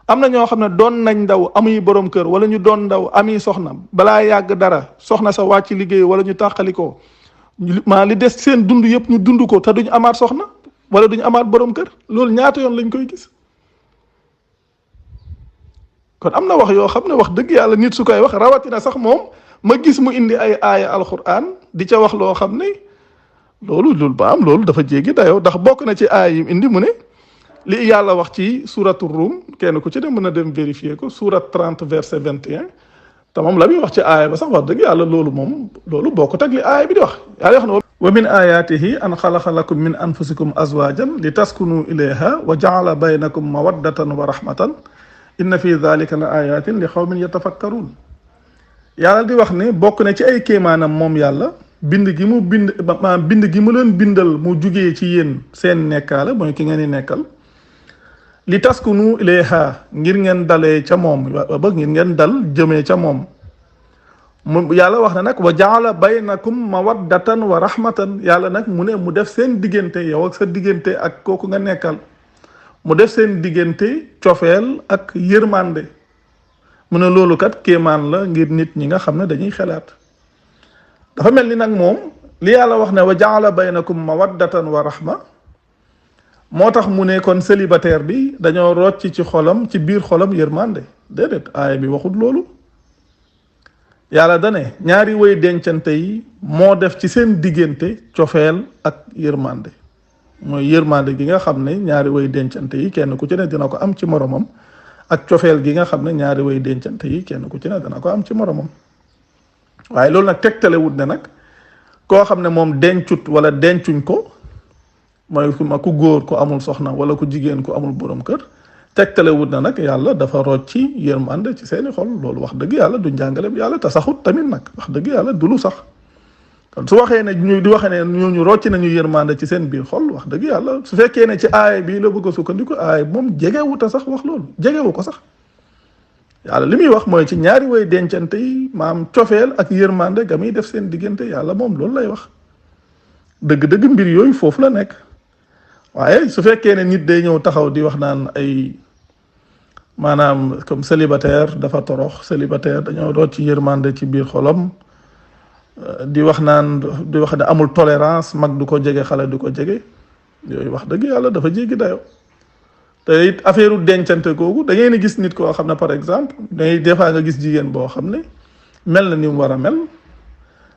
am na ñoo xam ne doon nañ ndaw amuy borom kër wala ñu doon ndaw amuy soxna balaa yàgg dara soxna sa wàcc liggéey wala ñu tàqalikoo maa li des seen dund yëpp ñu dund ko te duñu amaat soxna wala duñu amaat borom kër loolu ñaata yoon lañ koy gis kon am na wax yoo xam ne wax dëgg yàlla nit su koy wax rawatina sax moom ma gis mu indi ay aaya alquran di ca wax loo xam ne loolu ba am loolu dafa jéggi dayoo ndax bokk na ci aaya yi indi mu ne li yàlla wax ci suratu Rum kenn ku ci ne mën a dem vérifier ko surat 30 verset 21 te moom la muy wax ci aaya ba sax wax dëgg yàlla loolu moom loolu bokkut ak li aaya bi di wax yàlla wax ne wa min ayatihi an xalaqa lakum min anfusikum azwajan li taskunu ilayha wa jaala baynakum mawaddatan wa rahmatan inna fi dhalika la ayatin li xawmin yatafakkarun yàlla di wax ne bokk na ci ay kéemaanam moom yàlla bind gi mu leen bindal mu jugee ci yéen seen nekkaale mooy ki ngeen di nekkal li taskunu ilayha ngir ngeen dalee ca moom ba ngir ngeen dal jëmee ca moom mu yàlla wax na nag wa jaala baynakum mawaddatan wa rahmatan yàlla nag mu ne mu def seen diggante yow ak sa diggante ak kooku nga nekkal mu def seen diggante cofeel ak yërmande mu ne loolu kat kéemaan la ngir nit ñi nga xam ne dañuy xelaat dafa mel ni nag moom li yàlla wax ne wa jaala baynakum mawaddatan wa rahma moo tax mu ne kon célibataire bi dañoo rocc ci xolam ci biir xolam yërmande déedéet aaya bi waxut loolu yàlla dane ñaari way dencante yi moo def ci seen diggante cofeel ak yërmande mooy yërmande gi nga xam ne ñaari way dencante yi kenn ku ci ne dina ko am ci moromam ak cofeel gi nga xam ne ñaari way dencante yi kenn ku ci ne dina ko am ci moromam waaye loolu nag tegtale wut ne nag koo xam ne moom dencut wala dencuñ ko mooy ku góor ku amul soxna wala ku jigéen ku amul borom kër tegtale wut na nag yàlla dafa rocci yërmande ci seeni xol. loolu wax dëgg yàlla du njàngale yàlla te saxut tamit nag wax dëgg yàlla du lu sax. kon su waxee ne ñu di waxee ne ñooñu rocci nañu yërmande ci seen biir xol wax dëgg yàlla su fekkee ne ci aay bii la bëgg a sukkandiku aay moom jegewut a sax wax loolu jegewu ko sax. yàlla li muy wax mooy ci ñaari way dencante yi maam cofeel ak yërmande ga muy def seen diggante yàlla moom loolu lay wax dëgg-dëgg mbir yooyu foofu la nekk. waaye su fekkee ne nit day ñëw taxaw di wax naan ay maanaam comme célibataire dafa torox célibataire dañoo doot ci yërmande ci biir xolam di wax naan di wax ne amul tolérance mag du ko jege xale du ko jege yooyu wax dëgg yàlla dafa jéggi dayo te it affaire u dencante googu da ngeen gis nit koo xam ne par exemple day des fois nga gis jigéen boo xam ne mel na ni mu war a mel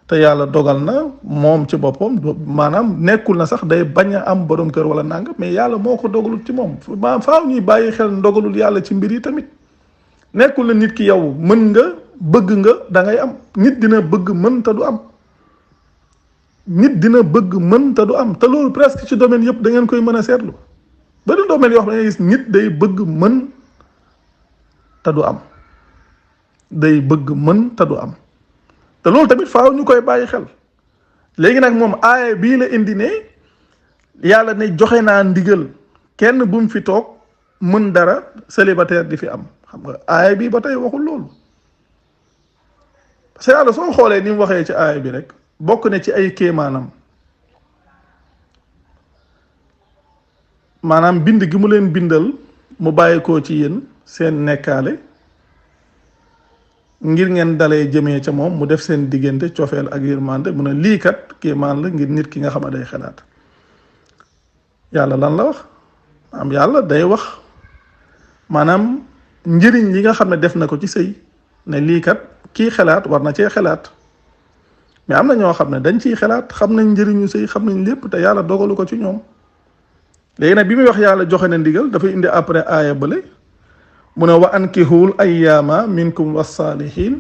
te yàlla dogal na moom ci boppam maanaam nekkul na sax day bañ a am borom kër wala nangam mais yàlla moo ko dogalul ci moom maanaam faaw ñuy bàyyi xel ndogalul yàlla ci mbir yi tamit nekkul na nit ki yow mën nga bëgg nga da ngay am nit dina bëgg mën te du am nit dina bëgg mën te du am te loolu presque ci domaine yëpp da ngeen koy mën a seetlu ba du domaine yoo xam ne da ngay gis nit day bëgg mën te du am day bëgg mën te du am te loolu tamit faaw ñu koy bàyyi xel. léegi nag moom aaya bii la indi ne yàlla ne joxe naa ndigal kenn bu mu fi toog mën dara célibataire di fi am xam nga aaya bii ba tey waxul loolu parce que yàlla soo xoolee ni mu waxee ci aaya bi rek bokk na ci ay kéemaanam maanaam bind gi mu leen bindal mu bàyyi koo ci yéen seen nekkaale ngir ngeen dalee jëmee ca moom mu def seen diggante cofeel ak yërmande mu ne lii kat kéemaan la ngir nit ki nga xam ne day xalaat yàlla lan la wax am yàlla day wax maanaam njëriñ li nga xam ne def na ko ci sëy ne lii kat kii xalaat war na cee xalaat mais am na ñoo xam ne dañ ciy xalaat xam nañ njëriñu sëy xam nañ lépp te yàlla dogalu ko ci ñoom léegi nag bi muy wax yàlla joxe na ndigal dafay indi après aaya bële mu ne wa ankihul ayyaama minkum wassaalihin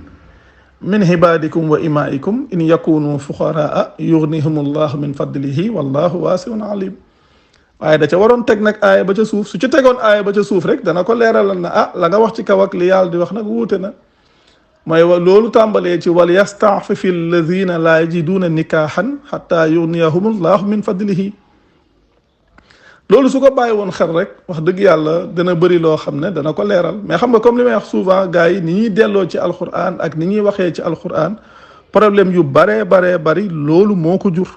min ibadikum wa imaikum in yakunu fuqaraa yughnihumullahu min fadlihi wallahu waasiun alim waaye da ca waroon teg nag aaya ba ca suuf su ci tegoon aaya ba ca suuf rek dana ko leeralal na la nga wax ci kaw ak li yàlla di wax nag wuute na mooy loolu tàmbalee ci wal yasta'fifi alladhina laa yajiduuna nikaahan hatta yughniyahumullahu min fadlihi loolu su ko bàyyi woon xel rek wax dëgg yàlla dana bëri loo xam ne dana ko leeral mais xam nga comme li may wax souvent gars yi ni ñuy delloo ci alquran ak ni ñuy waxee ci alquran problème yu baree bari loolu moo ko jur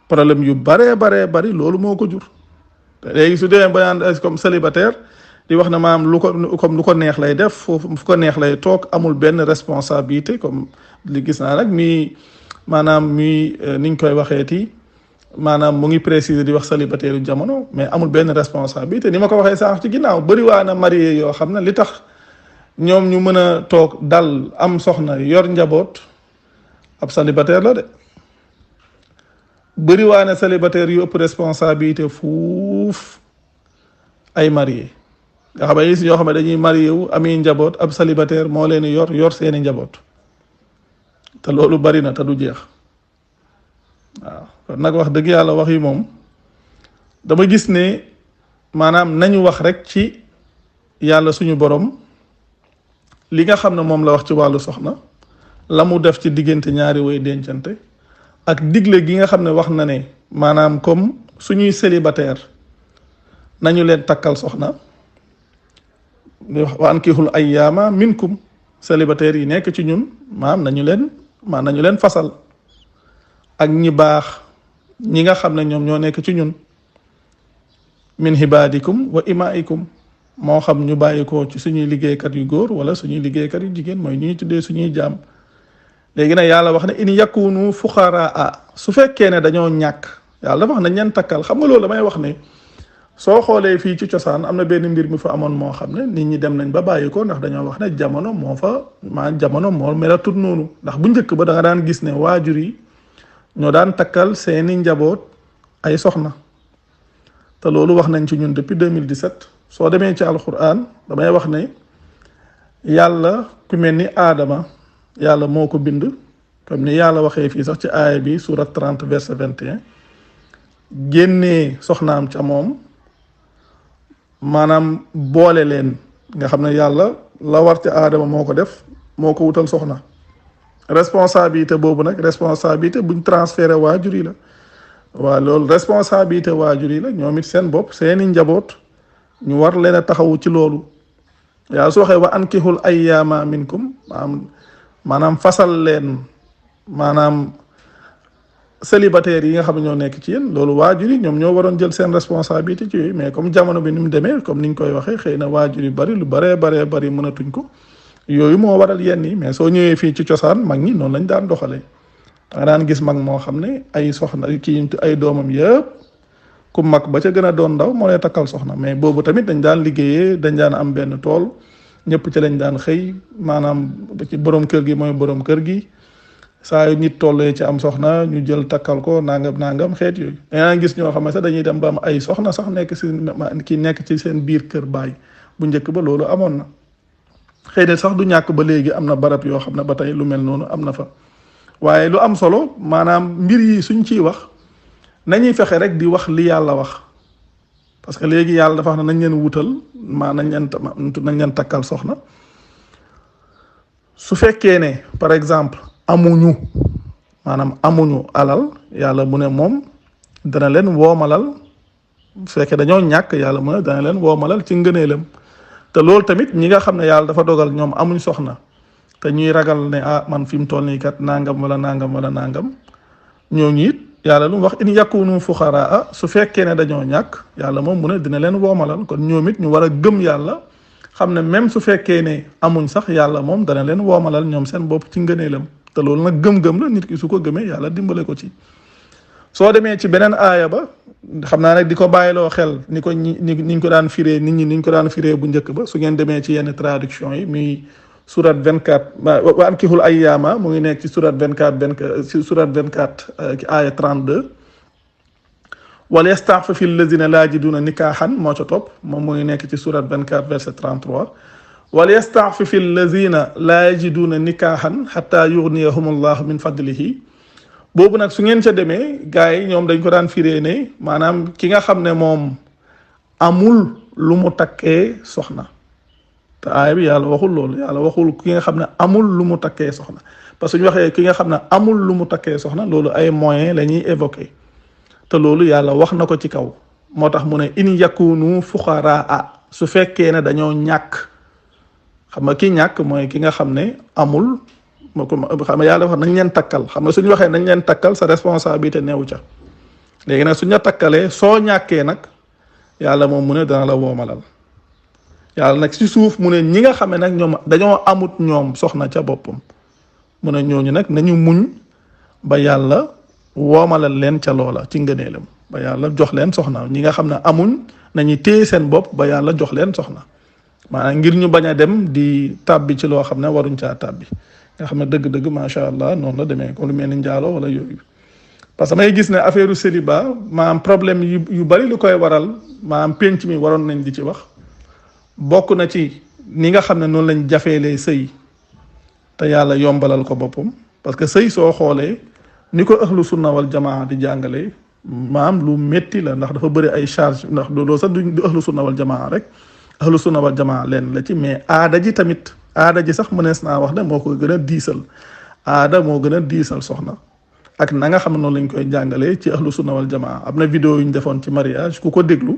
problème yu baree bari loolu moo ko jur te léegi su demee ba naan comme célibataire di wax na maam lu ko neex lay def foofu fu ko neex lay toog amul benn responsabilité comme li gis naa nag maanaam niñ koy waxeeti maanaam mu ngi préciser di wax célibataire yu jamono mais amul benn responsabilité ni ma ko waxee sànq ci ginnaaw bëri waa na marié yoo xam ne li tax ñoom ñu mën a toog dal am soxna yor njaboot ab célibataire la de bëri waa na célibataire yu ëpp responsabilité fuuf ay marié nga xam ne yoo xam ne dañuy marié wu ami njaboot ab célibataire moo leen yor seeni njaboot te loolu bari na te du jeex waaw kon nag wax dëgg yàlla wax yi moom dama gis ne maanaam nañu wax rek ci yàlla suñu borom li nga xam ne moom la wax ci wàllu soxna la mu def ci diggante ñaari way dencante ak digle gi nga xam ne wax na ne maanaam comme suñuy célibataire nañu leen takkal soxna wa ankihul ayyaama minkum célibataire yi nekk ci ñun nañu leen fasal ak ñi baax ñi nga xam ne ñoom ñoo nekk ci ñun min ibadikum wa imaikum moo xam ñu bàyyi ko ci suñuy liggéeykat yu góor wala suñuy liggéeykat yu jigéen mooy ñuy tuddee suñuy jaam léegi nag yàlla wax ne in yakunu fuqaraa su fekkee ne dañoo ñàkk yàlla dafa wax ne ñeen takkal xam nga loolu damay wax ne soo xoolee fii ci cosaan am na benn mbir mi fa amoon moo xam ne nit ñi dem nañ ba bàyyi ko ndax dañoo wax ne jamono moo melatut noonu ndax bu njëkk ba da nga daan gis ne waajur yi ñoo daan takkal seeni njaboot ay soxna te loolu wax nañ ci ñun depuis 2017 soo demee ci alquran damay wax ne yàlla ku mel ni aadama yàlla moo ko bind comme ni yàlla waxee fii sax ci aaya bi surat 30 verset 21 génnee soxnaam ca moom maanaam boole leen nga xam ne yàlla la war ca aadama moo ko def moo ko wutal soxna responsabilité boobu nag responsabilité buñ transféré waajur yi la waaw loolu responsabilité waajur yi la ñoom it seen bopp seeni njaboot ñu war leen a taxawu ci loolu yàlla su waxee wa ankihul ayyaama minkum maanaam fasal leen maanaam célibataires yi nga xam ne ñoo nekk ci yéen loolu waajur yi ñoom ñoo waroon jël seen responsabilité ci yooyu mais comme jamono bi ni mu demee comme niñ koy waxee xëy na waajur yu bari lu baree mënatuñ ko yooyu moo waral yenn yi mais soo ñëwee fii ci cosaan mag ñi noonu lañ daan doxalee da nga daan gis mag moo xam ne ay soxna kii ay doomam yëpp ku mag ba ca gën a doon ndaw moo lay takkal soxna mais boobu tamit dañ daan liggéeyee dañ daan am benn tool ñëpp ci lañ daan xëy maanaam ci borom kër gi mooy borom kër gi saa yu nit tollee ci am soxna ñu jël takkal ko nangam xeet yooyu da gis ñoo xam ne sax dañuy dem ba am ay soxna sax nekk si ki nekk ci seen biir kër baay bu njëkk ba loolu amoon na xëy na sax du ñàkk ba léegi am na barab yoo xam ne ba tey lu mel noonu am na fa waaye lu am solo maanaam mbir yi suñ ciy wax nañuy fexe rek di wax li yàlla wax parce que léegi yàlla dafa wax ne nañ leen wutal nañ leen takkal soxna su fekkee ne par exemple amuñu alal yàlla mu ne moom dana leen woomalal su fekkee dañoo ñàkk yàlla mu ne dana leen woomalal ci ngëneelam te loolu tamit ñi nga xam ne yàlla dafa dogal ñoom amuñ soxna te ñuy ragal ne man fi mu toll nii kat nangam wala nangam ñooñu it yàlla lu mu wax in yakunu fuqaraa su fekkee ne dañoo ñàkk yàlla moom mu ne dina leen woomalal kon ñoom it ñu war a gëm yàlla xam ne même su fekkee ne amuñ sax yàlla moom dana leen woomalal ñoom seen bopp ci ngëneelam te loolu nag gëm-gëm la nit ki su ko gëmee yàlla dimbale ko ci. soo demee ci beneen aaya ba xam naa nag di ko bàyyiloo xel ni ko niñ ko daan firee nit ñi niñ ko daan firee bu njëkk ba su ngeen demee ci yenn traduction yi muy surat 24 wa ankihul ayyaama mu ngi nekk ci surat 24 ci surat 24 ci aaya 32 wal yasta'fifi allazina laa yajiduuna nikaahan moo ca topp moom mu ngi nekk ci surat 24 verset 33 wal yasta'fifi allazina laa yajiduuna nikaahan xataa yughniyahum allahu min fadlihi boobu nag su ngeen ca demee gars yi ñoom dañ ko daan firee ne maanaam ki nga xam ne moom amul lu mu takkee soxna te aaya bi yàlla waxul loolu yàlla waxul ki nga xam ne amul lu mu takkee soxna parce que suñu waxee ki nga xam ne amul lu mu takkee soxna loolu ay moyens la ñuy évoquer te loolu yàlla wax na ko ci kaw moo tax mu ne in yakunu fuqaraa su fekkee ne dañoo ñàkk xam nga ki ñàkk mooy ki nga xam ne amul moo ko xam nga yàlla wax nañ leen takkal xam nga suñu waxee nañ leen takkal sa responsabilité neewu ca léegi nag suñ la takkalee soo ñàkkee nag yàlla moom mu ne dana la woomalal yàlla nag ci suuf mu ne ñi nga xam ne nag ñoom dañoo amut ñoom soxna ca boppam mu ne ñooñu nag nañu muñ ba yàlla woomalal leen ca loola ci ngëneelam ba yàlla jox leen soxna ñi nga xam ne amuñ nañu téye seen bopp ba yàlla jox leen soxna maanaam ngir ñu bañ a dem di tàbbi ci loo xam ne waruñ caa tàbbi nga xam ne dëgg-dëgg macha allah noonu la demee comme lu mel ni njaalo wala yooyu parce que may gis ne affaire célibat maanaam problème yu bari lu koy waral maanaam penc mi waroon nañ di ci wax bokk na ci ni nga xam ne noonu lañ jafeelee sëy te yàlla yombalal ko boppam parce que sëy soo xoolee ni ko ahlu sunna wal jamaa di jàngalee maanaam lu métti la ndax dafa bëri ay charge ndax loolu sax du ahlu sunna wal jamaa rek ahlu sunna wal jamaa leen la ci mais aada ji tamit aada ji sax mënees naa wax ne moo ko gën a diisal aada moo gën a diisal soxna ak na nga xam ne noonu lañ koy jàngalee ci ahlu sunna wal jamaa am na vidéo yu ñu defoon ci mariage ku ko déglu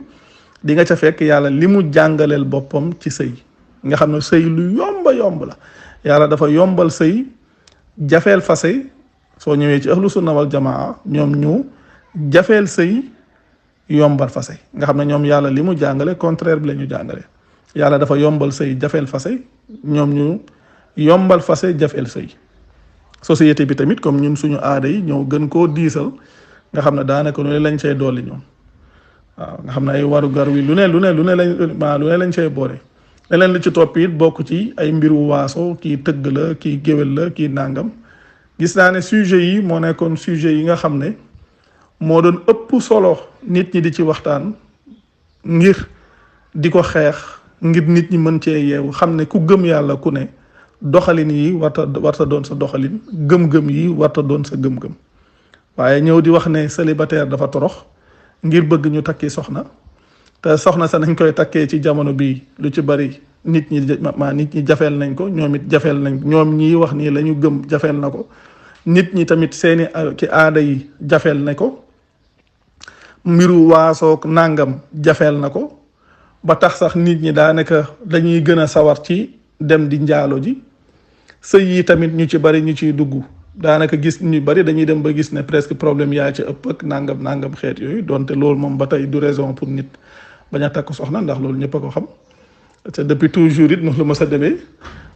di nga ca fekk yàlla li mu jàngaleel boppam ci sëy nga xam ne sëy lu yomb la yàlla dafa yombal sëy jafeel fase soo ñëwee ci ahlu sunna wal jamaa ñoom ñu jafeel sëy yombal fase nga xam ne ñoom yàlla li mu jàngale contraire bi la ñu jàngale yàlla dafa yombal sëy jafeel fase ñoom ñu yombal fase jafeel sëy société bi tamit comme ñun suñu aada yi ñoo gën koo diisal nga xam ne daanaka lu ne lañ cay dolli ñoom waaw nga xam ne ay waru gar wi lu ne lañ cay boole leneen li ci topp it bokk ci ay mbiru waaso kii tëgg la kii géwél la kii nàngam gis naa ne sujet yi moo nekkoon sujet yi nga xam ne moo doon ëpp solo nit ñi di ci waxtaan ngir di ko xeex ngir nit ñi mën cee yeewu xam ne ku gëm yàlla ku ne doxalin yi warta doon sa doxalin gëm-gëm yi warta doon sa gëm-gëm waaye ñëw di wax ne célibataire dafa torox ngir bëgg ñu takki soxna te soxna sa nañ koy takkee ci jamono bii lu ci bari nit ñi jafeel nañ ko ñoom it jafeel nañ ñoom ñii wax nii la ñu gëm jafeel na ko nit ñi tamit seeni ki aada yi jafeel na ko mbiru waasoog nàngam jafeel na ko ba tax sax nit ñi daanaka dañuy gën a sawar ci dem di njaalo ji sëy yi tamit ñu ci bari ñu ciy dugg daanaka gis ñu bari dañuy dem ba gis ne presque problème yaa ci ëpp ak nangam xeet yooyu donte loolu moom ba tey du raison pour nit bañ a takk soxna ndax loolu ñëpp a ko xam te depuis toujours it noonu la mës a demee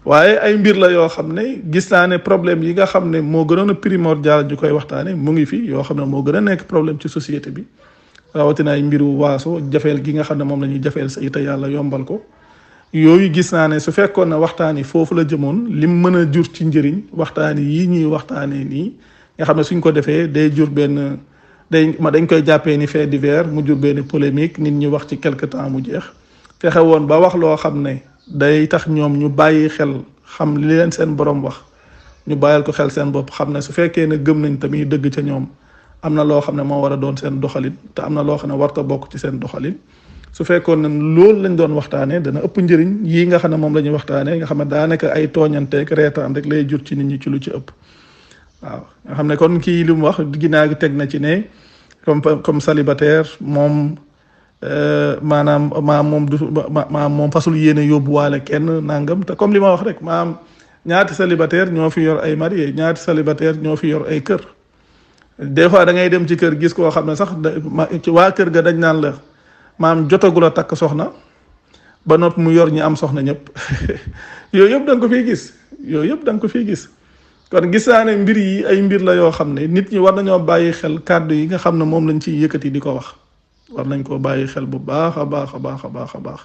waaye ay mbir la yoo xam ne gis naa ne problème yi nga xam ne moo gënoon a primordial ñu koy waxtaane mu ngi fi yoo xam ne moo gën a nekk problème ci société bi rawatina ay mbiru waaso jafeel gi nga xam ne moom la ñuy jafeel sëy te yàlla yombal ko yooyu gis naa ne su fekkoon ne waxtaan yi foofu la jëmoon lim mën a jur ci njëriñ waxtaan yi ñuy waxtaanee nii nga xam ne suñ ko defee day jur benn dañ koy jàppee ni fait divers mu jur benn polémique nit ñi wax ci quelque temps mu jeex fexe woon ba wax loo xam ne day tax ñoom ñu bàyyi xel xam li leen seen borom wax ñu bàyyil ko xel seen bopp xam ne su fekkee ne gëm nañ tamit dëgg ca ñoom am na loo xam ne moo war a doon seen doxalin te am na loo xam ne warta bokk ci seen doxalin su fekkoon ne loolu lañ doon waxtaanee dana ëpp njëriñ yii nga xam ne moom la ñuy waxtaanee nga xam ne daanaka ay tooñanteeg reetaan rek lay jur ci nit ñi ci lu ci ëpp waaw nga xam ne kon kii li mu wax ginnaaw gi teg na ci ne comme célibataire moom maanaam moom fasul yéene yóbbuwaale kenn nangam te comme li ma wax rek maanaam ñaati célibataire ñoo fi yor ay marié ñaati célibataire ñoo fi yor ay kër des fois da ngay dem ci kër gis koo xam ne sax ci waa kër ga dañ naan la maam jotagul a takk soxna ba noppi mu yor ñi am soxna ñëpp yooyu yëpp da nga ko fiy gis yooyu yëpp da nga ko fiy gis kon gis naa ne mbir yi ay mbir la yoo xam ne nit ñi war nañoo bàyyi xel kàddu yi nga xam ne moom lañ ciy yëkkati di ko wax war nañ koo bàyyi xel bu baax a baax a baax a baax a baax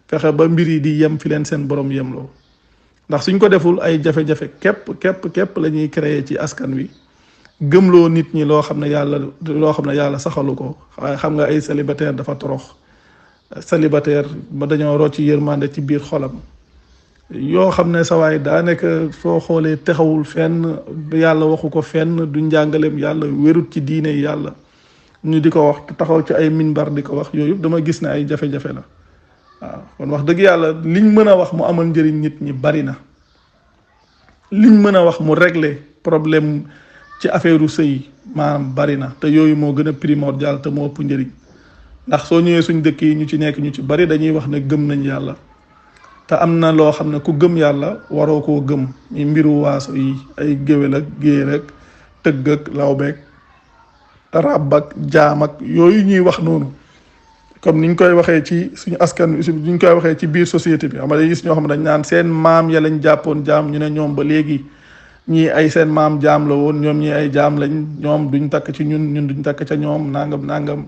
fexe ba mbir yi di yem fi leen seen borom yemloo ndax suñ ko deful ay jafe-jafe képp la ñuy créer ci askan wi gëmloo nit ñi loo xam ne yàlla saxalu ko waaye xam nga ay célibataire dafa torox célibataire ba dañoo rocc yërmande ci biir xolam yoo xam ne sawaay daanaka soo xoolee taxawul fenn yàlla waxu ko fenn du njàngaleem yàlla wérut ci diine yàlla ñu di ko wax taxaw ci ay minbar di ko wax yooyu yëpp dama gis ne ay jafe-jafe la waaw kon wax dëgg yàlla liñ mën a wax mu amal njëriñ nit ñi bari na liñ mën a wax mu régler problème ci affaire u sëy maanaam bari na te yooyu moo gën a primordial te moo ëpp njëriñ ndax soo ñëwee suñ dëkk yi ñu ci nekk ñu ci bari dañuy wax ne gëm nañ yàlla te am na loo xam ne ku gëm yàlla waroo koo gëm mi mbiru waaso yi ay géwél ak géer ak tëgg ak lawbeek ràbb ak jaam ak yooyu ñuy wax noonu comme niñ koy waxee ci suñu askan niñ koy waxee ci biir société bi xam nga gis ñoo xam ne dañ naan seen maam ya lañ jàppoon jaam ñu ne ñoom ba léegi ñii ay seen maam jaam la woon ñoom ñii ay jaam lañ ñoom duñ takk ci ñun duñ takk ca ñoom nangam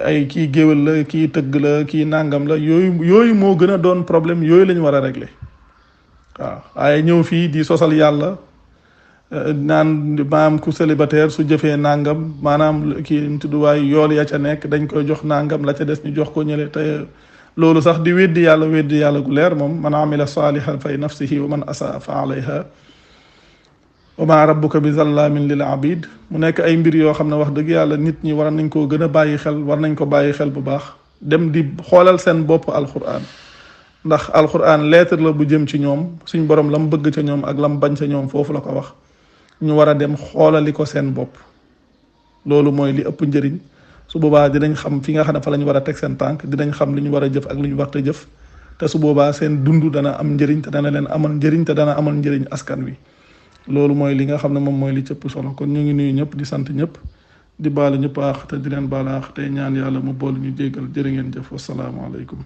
ay kii géwél la kii tëgg la kii nangam la yooyu moo gën a doon problème yooyu lañ war a régler waaw waaye ñëw fii di sosal yàlla naan maam ku célibataire su jëfee nangam maanaam kii tudduwaay yool ya ca nekk dañ koy jox nangam la ca des ñu jox ko ñële te loolu sax di weddi yàlla gu leer moom man amila salihan fay nafsihi wa man asaa fa alayha wa ma rabbuka bi zallamin lil abid mu nekk ay mbir yoo xam ne wax dëgg yàlla nit ñi war nañ koo gën a bàyyi xel war nañ ko bàyyi xel bu baax dem di xoolal seen bopp alquran ndax alquran lettre la bu jëm ci ñoom suñ borom lam bëgg ca ñoom ak lam bañ ca ñoom foofu la ko wax ñu war a dem xoolali ko seen bopp loolu mooy li ëpp njëriñ su boobaa dinañ xam fi nga xam ne fa la ñu war a teg seen tànk dinañ xam li ñu war a jëf ak li ñu war a jëf te su boobaa seen dund dana am njëriñ te dana leen amal njëriñ te dana amal njëriñ askan wi loolu mooy li nga xam ne moom mooy li cëpp solo kon ñu ngi nuyu ñëpp di sant ñëpp di baalu ñëpp aax te di leen baal aax tey ñaan yàlla mu boole ñu jéggal jërë ngeen jëf wasalaamaaleykum